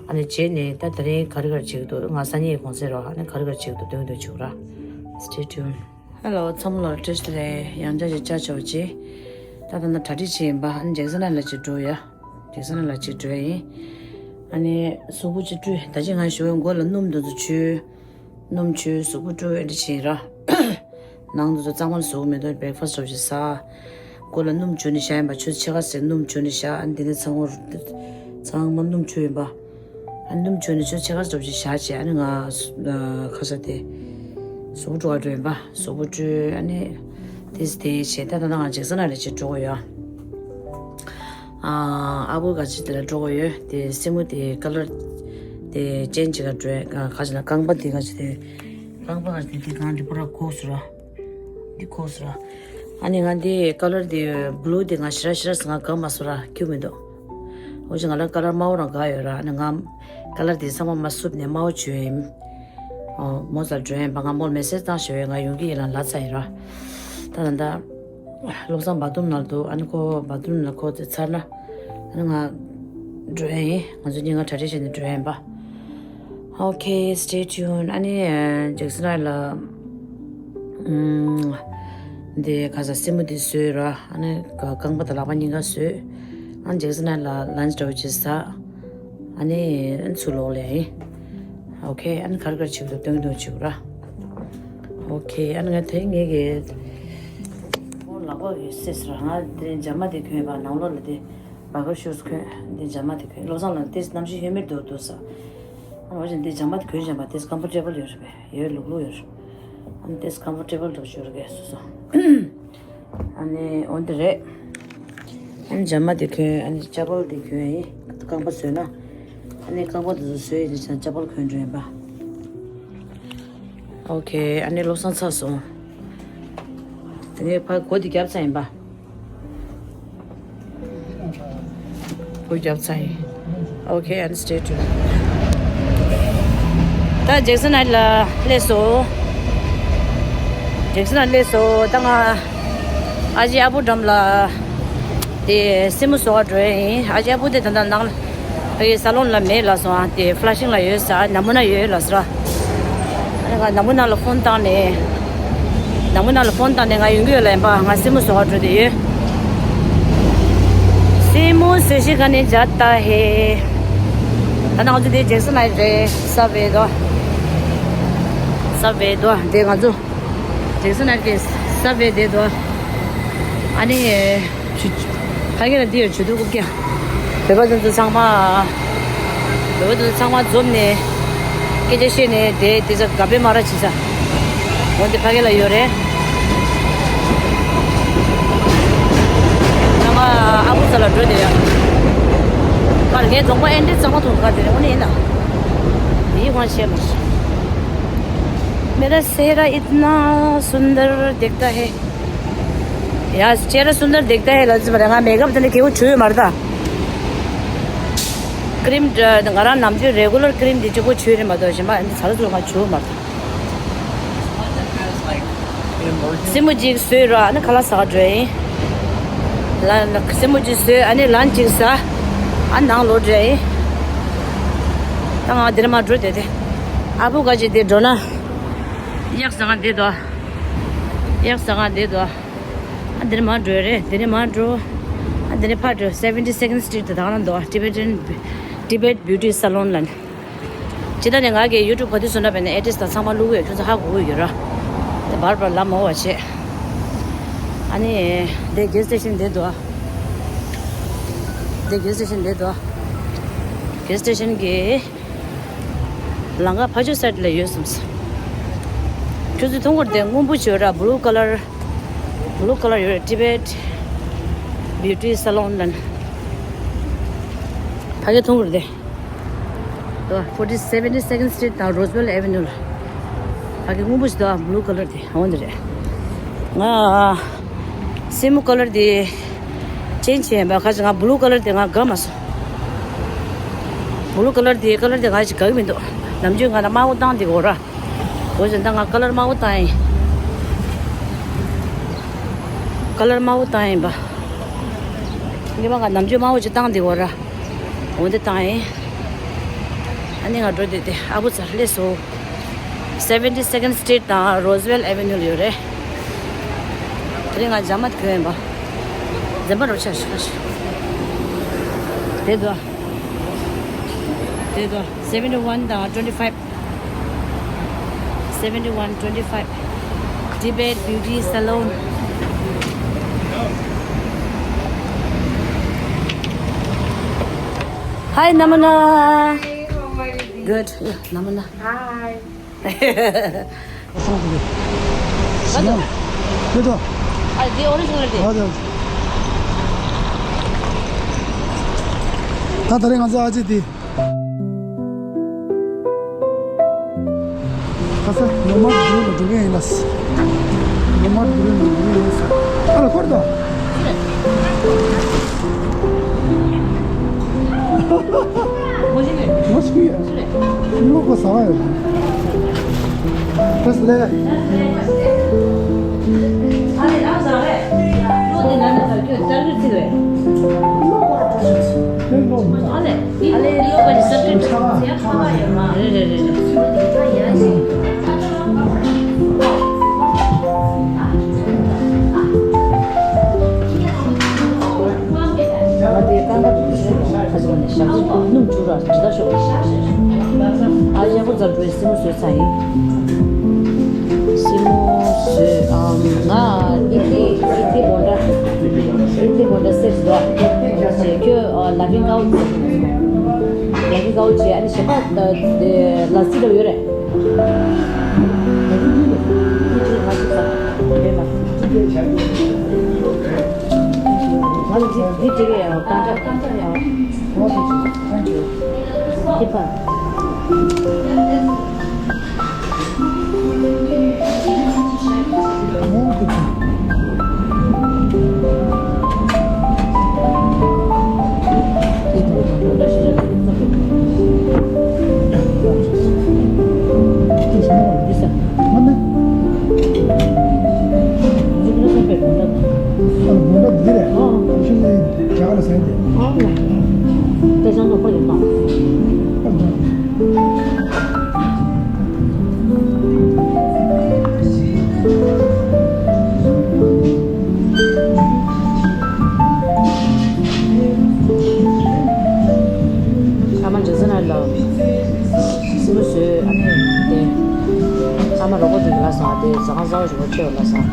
ཨ་ནི་རྗེས་ནས་ད་དེ་རིང་ག་རེ་ག་རེ་བྱེད་ཀྱི་འདུག་ང་སང་ཉིན་གུང་སེང་རོགས་ཨ་ནི་ག་རེ་ག་རེ་བྱེད་ཀྱི་འདུག་སྟོན་སྟོན་བྱེད་དགོས་ར། སི་ཊེ་ཊུན། ཧེ་ལོ་ཚང་མ་ལ་བཀྲ་ཤིས་བདེ་ལེགས། ཡང་བསྐྱར་ཅིག་བཅར་ཆོག་ཅིག་ད་ལྟ་ན་གྲ་སྒྲིག་བྱེད་ཡིན་པ། ཨ་ནི་ཇེག་སན་ལ་ཅིག་འགྲོ་ཡ། ཇེག་སན་ལ་ཅིག་འགྲོ་ཡ་ཡིན། ཨ་ནི་གཟུགས་པོ་ཅིག་བཀྲུས། ད་ཅི་ང་ཞོགས་མགོ་ལ་སྣུམ་འདི་ཚོ་བྱུགས། སྣུམ་བྱུགས་གཟུགས་པོ་བཀྲུས་ཨེ་འདྲ་བྱས་ར། ནང་དུ་གཙང་མ་ལ་བཟོ་གི་མེད་དོ། བྷེ་རེག་ཕ་སི་ཊི་འདྲ་བོ་ཞིག་ཟ། མགོ་ལ་སྣུམ་བྱུགས་ནས་བཞག་ཡིན་པ། ཆུ་ཚོད་ཕྱེད་ཀ་ཙམ་སྣུམ་བྱུགས་ནས་བཞག་ཨ་ནི་དེ་ནས་ཚང་མ་ཚང་མ་སྣུམ་བྱུགས་ཡིན་པ། ཨ་ནི་སྣུམ་བྱུགས་ནས་ཆུ་ཚོད་ཕྱེད་ཀ་ཙམ་ཞིག་བཞག་བྱས། ཨ་ནི་ང་ཁ་ས་དེ་གཟུགས་པོ་བཀྲུ་བ་འགྲོ་ཡིན་པ། གཟུགས་པོ་བཀྲུས་ཨ་ནི་དེ་དེ་བྱས། ད་ད་ང་ཇེག་སན་ལ་ཅིག་འགྲོ་གི་ཡོད། ཨ་ཨ་བུ་ག་ཅིག་དེ་ལ་འགྲོ་གི་ཡོད། དེ་སེན་མོ་དེ་ཀ་ལར་ དེ་ཅན་ཅིག་ག་འགྲོ་ཡ། ག་ཅི་ན་རྐང་པ་དེ་ག་ཅི་དེ། རྐང་པ་ག་ཅི་དེ་དེ་གང་དེ་པུ་ར་ཁོག་སུ་ར། འདི་ཁོག་སུ་ར། ཨ་ནི་ང་འདི་ཀ་ལར་དེ་བླུ་དེ་ང་ཞེ་དྲག་ཞེ་དྲག་ང་དགའ་མ་སོང་ར། ཁྱུག་མི་འདུག་འོ་ཅི་ང་ལ་ཀ་ལར་དམར་པོ་རང་དགའ་ཡོད་ར། ཨ་ནི་ང་ཀ་ལར་དེ་ཚང་མ་མ་བསུབ་ནས་དམར་པོ་བྱོས་ཡིན། ཨོ་མོ་ཚ་འགྲོ་ཡིན་པ། ང་མོར་མེ་སེ་ཇི་བཏང་ཞེས་པས་ང་ཡོང་གི་ཡིན་ལ་ལབ་ཚར་ཡིན་ར། ད་ད་ད། བློ་བཟང་བ་དུམ་ནང་འདུག་ཨ་ནི་ཁོ་བ་དུམ་ནང་ཁོ་དེ་ཚར་ན། ཨ་ནི་ང་འགྲོ་ཡ་ཡིན། ང་ཚོ་གཉིས་ཀ་གྲ་སྒྲིག་བྱས་ནས་འགྲོ་ཡ་ཡིན་པ། Okay, stay tuned. ཨ་ནི་ཇེག་སན་ལ་ཨམ། འདི་ག་ས་སེན་མོ་འདི་བཟོས་ར། ཨ་ནི་རྐང་པ་དང་ལག་པ་གཉིས་ཀ་བཟོས། ཨ་ནི་ཇེག་སན་ལ་ལན་ཅི་འདྲ་བོ་ཅིག་ཟ། ཨ་ནི་ཚུར་ལོག་ལེ་ཡིན། Okay, ཨ་ནི་ག་རེ་ག་རེ་བྱེད་ཀྱི་འདུག་སྟོན་གྱི་འདུག་བྱེད་དགོས་ར། Okay, ཨ་ནི་ང་དེ་ངེད་ཀྱི་ཨོ་ལག་པ་གི་སེ་སི་ར། ང་དེ་འཇབ་མ་དེ་གྱོན་པ་ནང་ལོགས་ལ་དེ་བ་གར་ཤུ་ཟི་གྱོན། དེ་འཇབ་མ་དེ་གྱོན། བློ་བཟང་ལ་དེ་གནམ་གཤིས་ཧུ་མིཌ་འདུག་འདུག་ས། ཨ་ནི་འོ་ཅན་དེ་འཇབ་མ་དེ་གྱོན་བཞིན་པ་དེ་ཀམ་ཕོར་ཊེ་བལ་ཡོད་རེད་པས། ཡོད་ལུག་ལུག་ཡོད་རེད། ཨ་ནི་དེ་ཀམ་ཕོར་ཊེ་བལ་འདུག་ཞུ་རེད་གས་སོ་སོ། ཨ་ནི་འོན་ཏེ་རེད། ཨ་ནི་འཇབ་མ་དེ་གྱོན། ཨ་ནི་ཅ་པལ་དེ་གྱོན་ཡིན། རྐང་པ་བཟོས་ན། ཨ་ནི་རྐང་པ་དེ་ཚོ་བཟོས་ཡིན་ཙང་ཅ་པལ་གྱོན་འགྲོ་ཡིན་པ། Okay, ཨ་ནི་བློ་བཟང་ཚར་སོང་། དེ་ནས་ཕར་སྒོ་དེ་བརྒྱབ་ཚར་ཡིན་པ། སྒོ་བརྒྱབ་ཚར་ཡིན། Okay, and stay tuned. ད་ཇེག་སན་ལ་སླེབས་སོང་། ཇེག་སན་ལ་སླེབས་སོང་། ད་ང་ཨ་ཅེ་ཨ་བུ་འགྲམ་ལ་དེ་སེན་མོ་བཟོ་ག་འགྲོ་ཡ་ཡིན། ཨ་ཅེ་ཨ་བུ་དེ་ད་ལྟ་ནང་ལ་ཕ་གི་ས་ལོན་ལ་མེད་ལབ་སོང་། ཨ་དེ་ཕ་ལ་ཤིང་ལ་ཡོད་ས། ནམ་མོ་ན་ཡོད་ལབ་སོང་ར། ཨ་ནི་ང་ནམ་མོ་ན་ལ་ཕོན་བཏང་ནས། ནམ་མོ་ན་ལ་ཕོན་བཏང་ནས་ང་ཡོང་གི་ཡོད་ལབ་ཡིན་པ། ང་སེན་མོ་བཟོ་ག་འགྲོ་བསྡད་ཡོད། སེན་མོ་བཟོས་ཤིང་ཁ་ནས་འཇག་ལྟ་ཧེ། ད་ནང་ཚོ་དེ་ཇེག་སན་ལ་རེད། སབ་ཝེ་དོ། སབ་ཝེ་དོ། དེ་ང་ཚོ་ཇེག་སན་ལ་གི་སབ་ཝེ་དེ་དོ། ཨ་ནི། ཆུ། ཕ་གི་ལ་འདི་ཡོད། ཆུ་ཐུག་རྐུབ་བཀྱག་བོད་པ་དེ་ཚོ་ཚང་མ། བོད་པ་དེ་ཚོ་ཚང་མ་འཛོམས་ནས་སྐད་ཆ་བཤད་ནས་དེ་དེ་ཚོ་ག་པེ་མ་ར་བྱེད་ས། འོ་འདི་ཕ་གི་ལ་ཡོད་རེད། ད་ང་ཨ་ཁུ་ས་ལ་འགྲོ་བསྡད་ཡ། ཕར་ངའི་རྫོང་པ་ཨེ་འདྲའི་གཙང་མ་མཐོང་ག་དེ་རེད། འོ་ན་ཡིན་ན། ཡིད་དབང་ཆད་མ་སོང་། मेरा चेहरा इतना सुंदर दिखता है। यार, चेहरा सुंदर दिखता है ལབ་ཙམ་རེད། ང་མེག་ཨབ་དེ་འདྲ་གི་བྱུག་ཡོད་མ་རེད་ད། ཀྲིམ་ང་རང་ནམ་རྒྱུན་རེ་གུ་ལར་ཀྲིམ་འདི་གཅིག་པོ་བྱུག་རེད་མ་གཏོགས་གཞན་པ་འདི་ཚ་ལ་ཚུར་ང་བྱུག་མ་རེད། སེན་མོ་གཅིག་བཟོས་ར། ཨ་ནི་ཁ་ལག་ཟ་ག་འགྲོ་ཡིན། ལ་ལ་སེན་མོ་གཅིག་བཟོས། ཨ་ནི་ལན་གཅིག་ཟ། ཨ་ནང་ལོག་འགྲོ་ཡིན། ད་ང་འདིར་མ་འགྲོ་དེ་དེ། ཨ་བུ་ག་ཅིག་དེ་འགྲོ་ན། གཡག་ཟ་ག་འདི་དོ། གཡག་ཟ་ག་འདི་དོ། ཨ་འདིར་མ་འགྲོ་རེད། འདིར་མ་འགྲོ། ཨ་འདིར་ཕར་འགྲོ། Seventy Second Street དེ་དག་ན་འདུག Tibetan Tibet Beauty Salon ལ། ཇི་ལྟར་ནས་ང་གི་ཡུ་ཊུབ་ག་དུས་སུ་ན་བས་ན་ཨེ་ཌི་རེ་སི་དང་ཚང་མ་བླུགས་ཡོད། ཁྱོད་ཚོ་ཧ་གོ་གི་ཡོད་ར། དེ་བར་བར་ལབ་མ་འོ་བ་བྱེད། ཨ་ནི་དེ་གེ་སི་སི་ཊེ་ཤན་དེ་འདུག་དེ་གེ་སི་སི་ཊེ་ཤན་དེ་འདུག་གེ་སི་སི་ཊེ་ཤན་གྱི་ལམ་ཁ་ཕར་ཕྱོགས་སའི་ཌི་ལ་ཡོད་བསམ་སོང་། ཁྱོད་ཚོས་མཐོང་གི་རེད་དེ། སྔོན་པོ་བྱོས་ར། བྷུ་ལུ་ཀ་ལར། བྷུ་ལུ་ཀ་ལར་ཡོད་རེད། Tibet Beauty Salon ལ། ཕ་གི་མཐོང་གི་རེད་དེ། དོ། Forty Seventy Second Street དང་Roosevelt Avenue ལ། ཕ་གི་སྔོན་པོ་ཞིག་འདུག་བྷུ་ལུ་ཀ་ལར་དེ། འོ་འདི་རེད། ང་སེན་མོ་ཀ་ལར་དེ་ཅེན་ཇི་བྱས་པ། ཁ་ཅིག་ང་བྷུ་ལུ་ཀ་ལར་དེ་ང་དགའ་མ་སོང་། བྷུ་ལུ་ཀ་ལར་དེ་ཀ་ལར་དེ་ང་ཅིག་དགའ་གི་མི་འདུག་ནམ་རྒྱུན་ང་ལ་དམར་པོ་བཏང་བསྡད་ཀྱི་ཡོད་ར། འོ་ཙང་ད་ང་ཀ་ལར་དམར་པོ་བཏང་ཡིན། ཀ་ལར་དམར་པོ་བཏང་ཡིན་པ། ངས་མ་ང་ནམ་རྒྱུན་དམར་པོ་ཅིག་བཏང་བསྡད་ཀྱི་ཡོད་ར། འོ་འདི་བཏང་ཡིན། ཨ་ནི་ང་འགྲོ་བསྡད་དེ། ཨ་བུ་ཚ་སླེབས་སོང་། Seventy Second Street དང་Roosevelt Avenue ལ་ཡོད་རེད། དེ་རིང་ང་འཇབ་མ་དེ་གྱོན་ཡིན་པ། འཛེམ་པ་རོ་ཆ་ཞིག་ཁ་ཞིག་དེ་དོ། དེ་དོ། Seventy One དང་Twenty Five། Seventy One Twenty Five Tibet Beauty Salon. Hi, Namana. Hi, how are you? Good. Yeah, Namana. Hi. Betul. Betul. Ah, the original. Betul. ད་ད་རེས་ང་ཚོ་ཨ་ཅེ་དེ། ལྷ་ས་ནོ་མཱཌ་བྷུ་རུ་ལ་འགྲོ་གི་ཡིན་ལགས། ནོ་མཱཌ་བྷུ་རུ་ལ་འགྲོ་གི་ཡིན་ལགས། ཨ་ལ་ཁོར་དང་། ངོ་ཤེས་ཡོད། ངོ་ཤེས་ཡོད། ངོ་ཁོ་ཟ་བ་ཡོད། ད་སླེབས། ཨ་ལས། ཨ་ལས། གློག་པ་ནི་སབ་ཀྲིབ། རེད་རེད་རེད་རེད། ང་དེ་རྐང་པ་དུ་ཞོན་ཡོང་ཁ་ཅིག་ནས་ཞག་ཅིག་སྣུམ་བྱུག་ར་ཇི་ལྟར་ཤོག་ཨ་ཡག་པོ་ཛར་འགྲོའི་སྲིན་མོ་བཟོས་ཚར་ཡིན། སྲིན་མོ་བཟོས་ཨམ་ང་ཨི་ཏི་ཨི་ཏི་བོན་ཌ་ཨི་ཏི་བོན་ཌ་སེར་ཟློག་ཁྱོད་ལ་ཕིང་ཀའོ་ལ་ཕིང་ཀའོ་བྱས་ཨ་ནི་གཞན་པ་ལ་སི་ལ་ཡོད་རེད། ཨ་མ་འཇའ་ཚོན་ལ་སྲིན་མོ་བཟོས་ཨ་ནི་དེ། ཨ་མ་རོགས་པ་དེ་གི་ལ་སོང་ཨ་དེ་ཟ་ཁང་གསར་པ་ཞིག་གོ་ཆེ་བ་ལ་སོང་།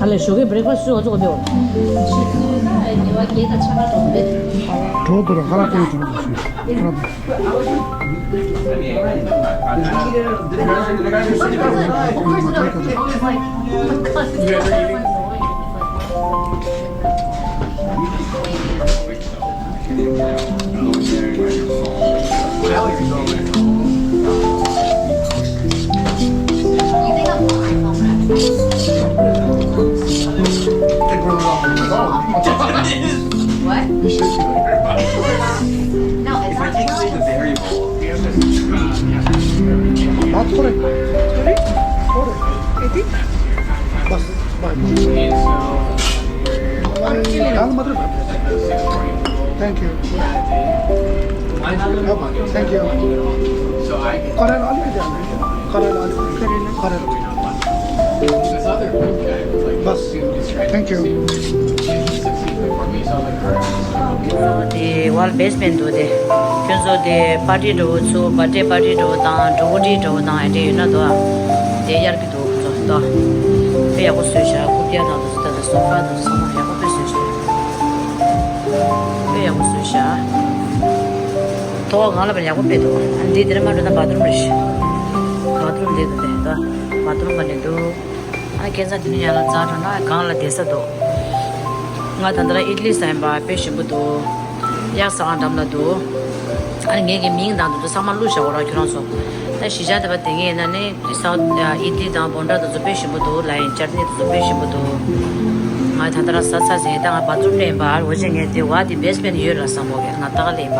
ཨ་ལས་ཞོགས་ཀས་བྷི་རེག་ཕ་སི་ཊི་ང་ཚོ་ག་འདྲ་བ། གྲོགས་དུ་ར་ཧ་ར་ཀོང་གྲོང་དུ་སུ་ཧ་ར་དུ། What? You should see my hair. No, it's not. That's what I. Sorry? Sorry. It is? बस, बाय। गाल मात्रै भयो। Thank you। Thank you। करेला अलिकति हाल्नु। करेला अलिकति। करेला। बस। Thank you। དེ་ཝལ་བེས་མེན་འདུག་དེ། ཁྱོད་ཚོ་དེ་པར་ཊི་འདྲ་བོ་ཚུགས། བར་ཌེ་པར་ཊི་འདྲ་བོ་དང་འགྲོ་གུ་ཊི་འདྲ་བོ་དང་ཨེ་འདྲ་ཡོད་ན་འདུག་དེ་གཡར་གི་འདུག་ཁོ་ཚོ་འདུག་དཔེ་ཡག་པོ་བཟོས་ཤག་རྐུབ་བཀྱག་དང་དེ་ཚོ་ད་དེ་སོ་ཕ་དེ་ཚོ་ཚང་མ་ཡག་པོ་དཔེ་བཟོས་ཤག་དཔེ་ཡག་པོ་བཟོས་ཤག་ཐོག་སྒང་ལ་བར་ཡག་པོ་དཔེ་འདུག་ཨ་འདི་དེར་མ་འགྲོ་ན་བཱ་ཐི་རུམ་རེད་ཤག་བཱ་ཐི་རུམ་འདི་འདུག་དེ་འདུག་བཱ་ཐི་རུམ་ག་ནས་འདུག་ཨ་ཁྱེད་ཚང་དེ་ནས་ཡར་ལ་འཛེགས་འགྲོ་ན་སྒང་ལ་བསྡད་ས་འདུག་ང་ད་ལྟ་ཨི་ཏ་ལི་ཟ་ཡིན་པ། དཔེ་ཞིམ་པོ་འདུག་གཡག་ཟ་ཁང་འགྲམ་ལ་འདུག་ཨ་ནི་ངེད་ཀྱི་མིང་དང་དེ་ཚོ་ཚང་མ་བླུགས་བཞག་གོ་ར། ཁྱོད་རང་ཚོ་ད་གཞིས་ཆགས་དེ་པ་དེ་ངས་ན་ནི་ས་ཨི་ཏ་ལི་དང་བོན་ཊ་དེ་ཚོ་དཔེ་ཞིམ་པོ་འདུག་ལབ་ཡིན། ཅར་ནི་དེ་ཚོ་དཔེ་ཞིམ་པོ་འདུག་ང་ད་ལྟ་རང་ཟ་ཚར་ཟིན། ད་ང་བཱ་ཐི་རུམ་སླེབས་ཡིན་པ། འོ་ཅེ་ངས་དེ་བ་དེ་བེས་མེན་ཊི་ཡོད་ར་བསམ་གོ་གི། ང་ད་ག་སླེབས་ཡིན་པ།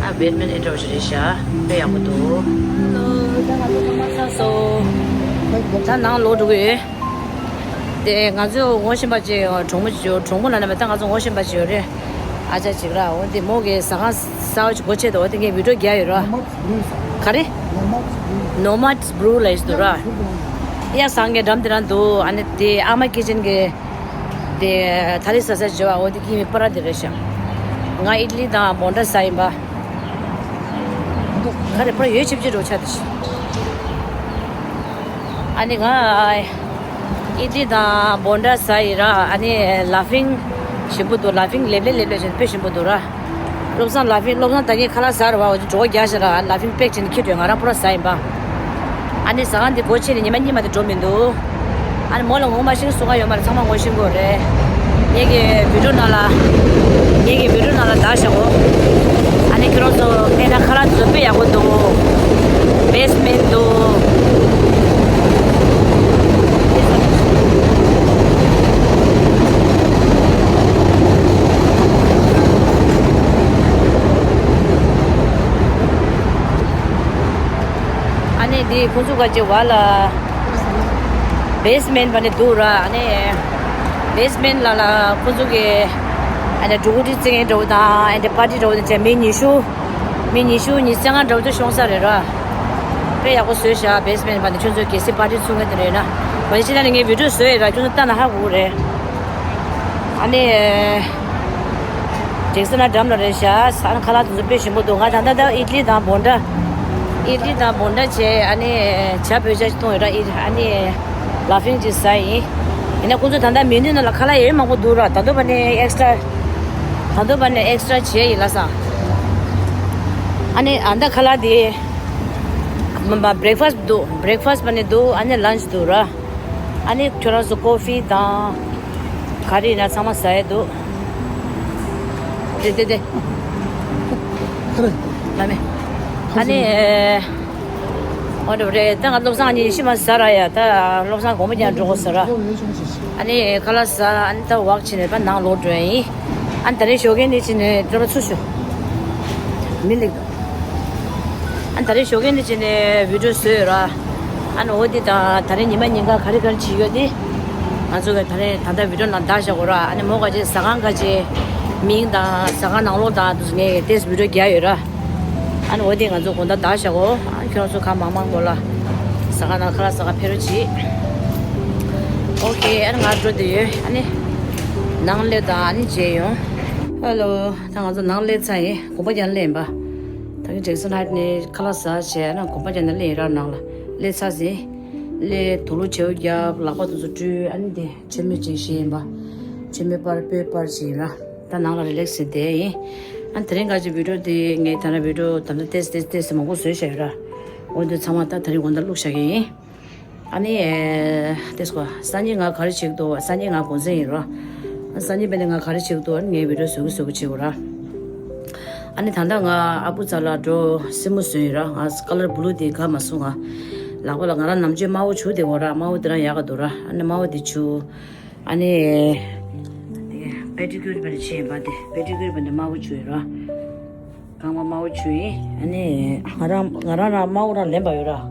ཨ་བེས་མེན་ཊི་ཨེ་འདྲ་བ་ཞིག་རེད་ཤག་དཔེ་ཡག་པོ་འདུག་ད་ང་ཚོ་ཚང་མ་ཚར་སོང་། ད་ནང་ལོག་འགྲོ་གི་ཡོད། དེ་ང་ཚོ་ངོ་ཤེས་པ་ཅིག་གྲོགས་མོ་ཅིག་ཡོད། གྲོགས་མོ་ལབ་ན་མེད། ད་ང་ཚོ་ངོ་ཤེས་པ་ཅིག་ཡོད་རེད། ཨ་ཅག་ཅིག་ར། འོ་དེ་མོ་གི་ཟ་ཁང་གསར་པ་ཅིག་སྒོ་ཕྱེ་འདུག་འོ་དེ་ངས་བི་ཌི་ཡོ་རྒྱག་ཡོད་ར། ག་རེ། Nomad's Brew ལབ་ཡོད་ར། གཡག་ཟ་མཁན་འགྲམ་དེ་རང་འདུག་ཨ་ནི་དེ་ཨ་མ་ཀི་ཅན་གི་ ཐ་ལི་ས་ས་ཇོ་ཨ་འོ་དེ་ཀི་མི་པ་ར་དེ་རེད་ཤག་ང་ཨིད་ལི་དང་བོན་ཌ་ས་ཡིན་པ། ག་རེ་པ་ར་ཡོད་ཆིབ་ཆིབ་འགྲོ་ཆ་དེ་ཤི། ཨ་ནི་ང་ཨིད་ལི་དང་བོན་ཌ་ས་ཡིན་ར། ཨ་ནི་ལ་ཕིང་ཞིམ་པོ་འདུག་ལ་ཕིང་ལེབ་ལེ་ལེབ་ལེ་བྱས་དཔེ་ཞིམ་པོ་འདུག་ར། བློ་བཟང་ལ་ཕིང་བློ་བཟང་ད་ངས་ཁ་ལག་ཟ་རུ་བ་འོ་ཅི་འགྲོ་རྒྱག་ཤ་ར། ལ་ཕིང་པེག་བྱས་ནས་ཁྱེར་འགྲོ་ང་རང་པུ་ར་ཟ་ཡིན་པ། ཨ་ནི་ཟ་ཁང་འདི་སྒོ་ཕྱེ་ནས་ཉི་མ་གཉིས་མ་དེ་འགྲོ་མི་འདུག་ཨ་ནི་མོ་ལ་ངོ་མ་ཤེས་སུ་ག་ཡོད་མ་རེད། ཚང་མ་ངོ་ཤེས་གོ་རེད། ངེད་ཀྱི་བི་ཌིའོ་ནང་ལ། ངེད་ཀྱི་བི་ཌིའོ་ནང་ལ་བདག་བཞག་གོ་ཨ་ནི་ཁྱེད་རང་ཚོ་ཕེ་ན་ཁ་ལག་དེ་ཚོ་དཔེ་ཡག་པོ་འདུག་བེ་སི་མེན་ཊི་འདུག་ཨ་ནི་འདི་ཁོང་ཚོ་ག་ཅེ་བ་ལ། བེ་སི་མེན་ཊི་བ་ནི་འདུག་ར། ཨ་ནི་བེ་སི་མེན་ཊི་ལ་ལ་ཁོང་ཚོ་གི་ཨ་ནི་ཕྲུ་གུ་ཁྲིད་རྩེད་མཁན་འདྲ་བོ་དང་ཨ་ནི་པར་ཊི་འདྲ་བོ་དང་བཅས་མི་ཉི་ཤུ། མི་ཉི་ཤུ་ཉི་ཤུ་རྩ་ལྔ་འདྲ་བོ་ཚོ་ཤོང་ས་རེད་ར། དཔེ་ཡག་པོ་བཟོས་ཤག་བེ་སི་མེན་ཊི་བ་ནི་ཁྱོད་ཚོ་གལ་སྲིད་པར་ཊི་ཚུགས་མཁན་དེ་རེད་ན། འོ་ཅི་ད་ནི་ངས་བི་ཌིའོ་བཟོས་ཡོད་ར། ཁྱོད་ཚོ་ལྟ་ན་ཧ་གོ་གི་རེད། ཨ་ནི། ཇེག་སན་ན་འགྲམ་ལ་རེད་ཤག་ས་ཁ་ལག་དེ་ཚོ་དཔེ་ཞིམ་པོ་འདུག་ང་ད་ལྟ་ད་ཨིད་ལི་དང་བོན་ཌ། ཨིད་ལི་དང་བོན་ཌ་བྱས་ཨ་ནི་ཇ་བོད་ཇ་ཞིག་བཏུང་ཡོད་ར། ཨི་ཨ་ནི་ལ་ཕིང་ཅིག་ཟ་ཡིན། ཡིན་ན་ཁོང་ཚོ་ད་ལྟ་མེ་ནུ་ནང་ལ་ཁ་ལག་ཡོད་མང་པོ་འདུག་ར། ད་དུང་བ་ནི་ཨེག་སི་ཊ་ར། ད་དུང་བ་ནི་ཨེག་སི་ཊ་ར་བྱས་ཡིན་ལ་ས། ཨ་ནི་ཨ་ད་ཁ་ལག་དེ་མ་མ་བྷི་རེག་ཕ་སི་ཊི་འདུག་བྷི་རེག་ཕ་སི་ཊི་བ་ནི་འདུག་ཨ་ནི་ལན་ཆི་འདུག་ར། ཨ་ནི་ཁྱོད་རང་ཚོ་ཀོ་ཕི་དང་ག་རེ་ཡིན་ན་ཚང་མ་ཟ་ཡས་འདུག་དེ་དེ་དེ། ཨ་མེ། ཨ་ནི། ཨོ་འདྲ་རེད། ད་ང་བློ་བཟང་གཉིས་ཤི་མ་ཟ་ར་ཡ། ད་བློ་བཟང་དགོང་མོ་རྒྱང་འགྲོ་དགོས་ཟ་ར། ཨ་ནི་ཁ་ལག་ཟ། ཨ་ནི་ད་ཝག་བྱས་ནས་ད་ནང་ལོག་འགྲོ་ཡ་ཡིན། ཨ་ནི་ད་རེས་ཞོགས་ཀས་ནས་བྱས་ནས་འགྲོ་ར་ཚུར་ཞོག་མི་ལེགས་འདུག་ཨ་ནི་ད་རེས་ཞོགས་ཀས་ནས་བྱས་ནས་བི་ཌིའོ་བཟོས་ཡོད་ར། ཨ་ནི་འོ་དེ་དང་ད་རེས་ཉི་མ་ཉིན་ག་ག་རེ་ག་རེ་བྱེད་ཡོད་དེ། ང་ཚོ་གི་ད་རེས་ད་ལྟ་བི་ཌིའོ་ནང་བདག་བཞག་གོ་ར། ཨ་ནི་མོ་ག་ཅེ་ཟ་ཁང་ག་ཅེ་མིང་དང་ཟ་ཁང་ནང་ལོགས་དང་དུ་ངས་ཏེས་བི་ཌིའོ་རྒྱག་ཡོད་ར། ཨ་ནི་འོ་དེ་ང་ཚོ་དགོང་དག་བདག་བཞག་གོ་ཨ་ནི་ཁྱོད་ཚོ་ག་མང་མང་གོ་ལ། ཟ་ཁང་ནང་ཁ་ལག་ཟ་ཁང་ཕེབས་རོགས་གྱིས། ཨོ་ཁེ། ཨ་ནི་ང་འགྲོ་དེ་ཡོད། ཨ་ནི་ནང་སླེབས་དང་ཨ་ནི་མཇལ་ཡོང་། ཧེ་ལོ། ད་ང་ཚོ་ནང་སླེབས་ཚར་ཡིན། གོམ་པ་རྒྱག་ནས་སླེབས་ཡིན་པ། ད་གིན་ཇེག་སན་ཧའེ་ཊི་ནས་ཁ་ལག་ཟ་བྱས་ཨ་ནི་གོམ་པ་རྒྱག་ནས་སླེབས་ཡིན་ར། ནང་ལ་སླེབས་ཚར་ཟིན། སླེབས་དུག་ལོག་བྱེའུ་བརྒྱབ། ལག་པ་དེ་ཚོ་བཀྲུས། ཨ་ནི་དེ་མཆོད་མེ་ཅིག་བཞེས་ཡིན་པ། མཆོད་མེ་སྤར་སྤོས་སྤར་བྱས་ཡིན་ར། ད་ནང་ལ་རི་ལེག་སི་བྱས་བསྡད་ཡིན། ཨ་ནི་དེ་རིང་ག་ཅིག་བི་ཌིའོ་དེ་ངས་ད་ལྟ་བི་ཌིའོ་ད་ལྟ་ཏེས་ཏེས་ཏེས་མང་པོ་བཟོས་བཞག་ཡོད་ར། འོ་འདི་ཚང་མ་ད་དེ་རིང་དགོང་དག་བླུགས་བཞག་གི་ཡིན། ཨ་ནི། ཨེ། ཏེས་གོ་སང་ཉིན་ང་ག་རེ་བྱེད་ཀྱི་འདུག་སང་ཉིན་ང་གུང་སེང་ཡིན་རོ། སང་ཉིན་བས་ནས་ང་ག་རེ་བྱེད་ཀྱི་འདུག་ཨ་ནི་ངའི་བི་ཌིའོ་བཟོ་གི་བཟོ་གི་བྱེད་དགོས་ར། ཨ་ནི་ད་ལྟ་ང་ཨ་བུ་ཚ་ལ་འགྲོ་སེན་མོ་བཟོས་ཡིན་ར། ང་ཀ་ལར་བུ་ལུ་དེ་དགའ་མ་སོང་ང་། ལག་པ་ལ་ང་རང་ནམ་རྒྱུན་དམར་པོ་བྱུག་བསྡད་ཡོད་ར། དམར་པོ་དེ་རང་ཡག་ག་འདུག་ར། ཨ་ནི་དམར་པོ་དེ་བྱུག་ཨ་ནི། པེ་ཌི་ཀུར་བྱས་ནས་བྱས་ཡིན་པ་དེ་པེ་ཌི་ཀུར་བྱས་ནས་དམར་པོ་བྱུག་ཡིན་ར། རྐང་པ་དམར་པོ་བྱུག་ཡིན། ཨ་ནི་ང་རང་ང་རང་རང་དམར་པོ་རང་ལེན་པ་ཡོད་ར།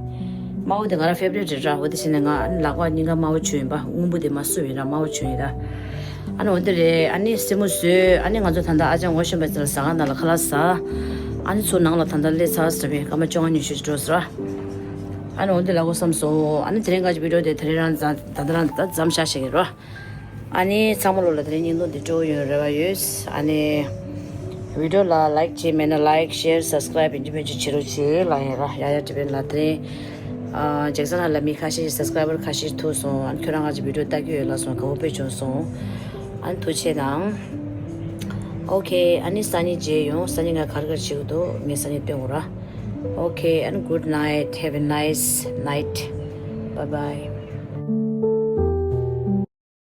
དམར་པོ་དེ་ང་རང་ཕེ་བ་རི་ཊི་རེད་ར། འོ་དེ་བྱས་ནས་ང་ཨ་ནི་ལག་པ་གཉིས་ཀ་དམར་པོ་བྱུག་ཡིན་པ། སྔོན་པོ་དེ་མ་བསུབས་ཡིན་ར། དམར་པོ་བྱུག་ཡིན་ར། ཨ་ནི་འོ་དེ་རེད། ཨ་ནི་སེན་མོ་བཟོས། ཨ་ནི་ང་ཚོ་ད་ལྟ་ཨ་ཅག་ངོ་ཤེས་པ་ཚོ་ལ་ཟ་ཁང་ནང་ལ་ཁ་ལག་ཟ། ཨ་ནི་ཚུར་ནང་ལ་ད་ལྟ་སླེབས་ཚར་ཟེར་བས་སྐར་མ་བཅོ་ལྔ་ཉི་ཤུ་ཞིག་འགྲོ་ཟེར་ར། ཨ་ནི་འོ་དེ་ལ་གོ་བསམ་སོང་། ཨ་ནི་དེ་རིང་ག་ཅིག་བི་ཌིའོ་དེ་དེ་རིང་རང་ད་ད་ལྟ་རང་ད་མཚམས་བཞག་བཞག་གི་རོ། ཨ་ནི་ཚང་མ་ལོ་ལ་དེ་རིང་བརྙན་ཐུང་འདི་སྤྲོ་པོ་ཡོང་རེ་བ་ཡོད། ཨ་ནི་བི་ཌིའོ་ལ་ལའིག་བྱེད་མེད་ན་ལའིག་ཤེར་སབ་སི་ཀ་རའིབ་ཡིན་གཅིག་མིན་གཅིག་བྱེད་རོགས་བྱེད་ལ་ཡིན་ར། ཡ་ཡ་དྲི་བེན་ལ་དེ་རིང་ཨ་ཇེག་སན་ཧ་ལ་མི་ཁ་ཤས་ཤིག་སབ་སི་ཀ་རའི་བར་ཁ་ཤས་ཤིག་ཐུག་སོང་། ཨ་ནི་ཁྱོད་རང་ག་ཅིག་བི་ཌིའོ་ལྟ་གི་ཡོད་ལབ་སོང་། དགའ་པོ་དཔེ་བྱུང་སོང་། ཨ་ནི་ཐུགས་རྗེ་ཆེ་གནང་། ཨོ་ཁེ། ཨ་ནི་སང་ཉིན་མཇལ་ཡོང་། སང་ཉིན་ང་ག་རེ་ག་རེ་བྱེད་ཀྱི་འདུག་ངས་སང་ཉིན་སྟོན་དགོས་ར། ཨོ་ཁེ། ཨ་ནི་good night, have a nice night, bye bye.